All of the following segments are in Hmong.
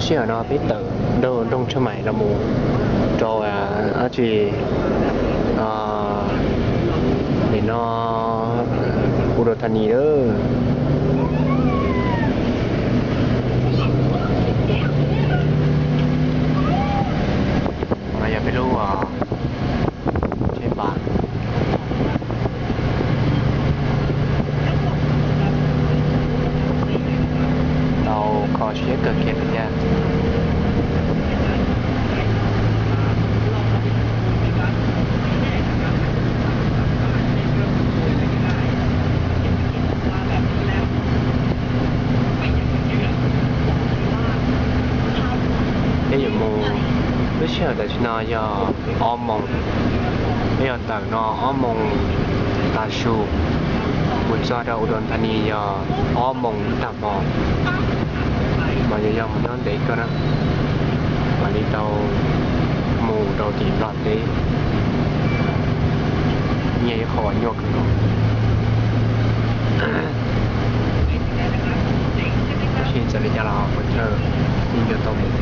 Sij hawm no peb tawm nroog Tsheej Maim los mus rau dab tsi, nim no Udon Thani lawm. No yog peb lub tsheb npas. Tau kho siab kawg kiag li thiab. Peb yuav mus, lub sij hawm tam sim no yog ob moos, peb yuav tawm no ob moos tav su, mus txog rau Udon Thani yog ob moos tag hmo, mas yog yog mus nyob ntev kawg na, mam li tau mus rau tim Nplog teb. Nyiaj ib qho uas nyuaj kawg nkaus. Tab sis txawm li cas los peb yeej yuav tau mus.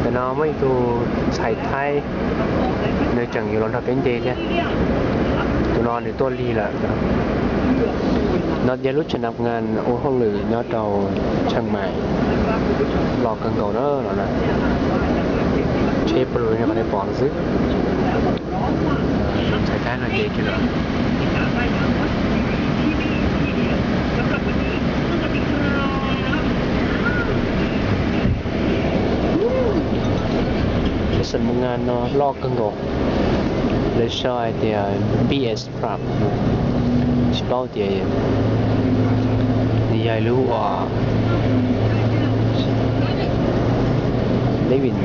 Tam no muaj ib tug ntxhais Thaib, nws tseem yuav los nrog peb nce thiab. Tus no nws tuaj lig lawm. No yog lub tsheb nab ngan ua hauj lwm nyob rau Tsheej Maim, loj kawg nkaus na no na. Tsheb pw qhov nej pom xwb. Tus ntxhais Thaib no nce kiag lawm. Tsheb nab ngan no loj kawg nkaus, lawv sau hais tias B S Prime, tsis paub tias nws yog lub uas living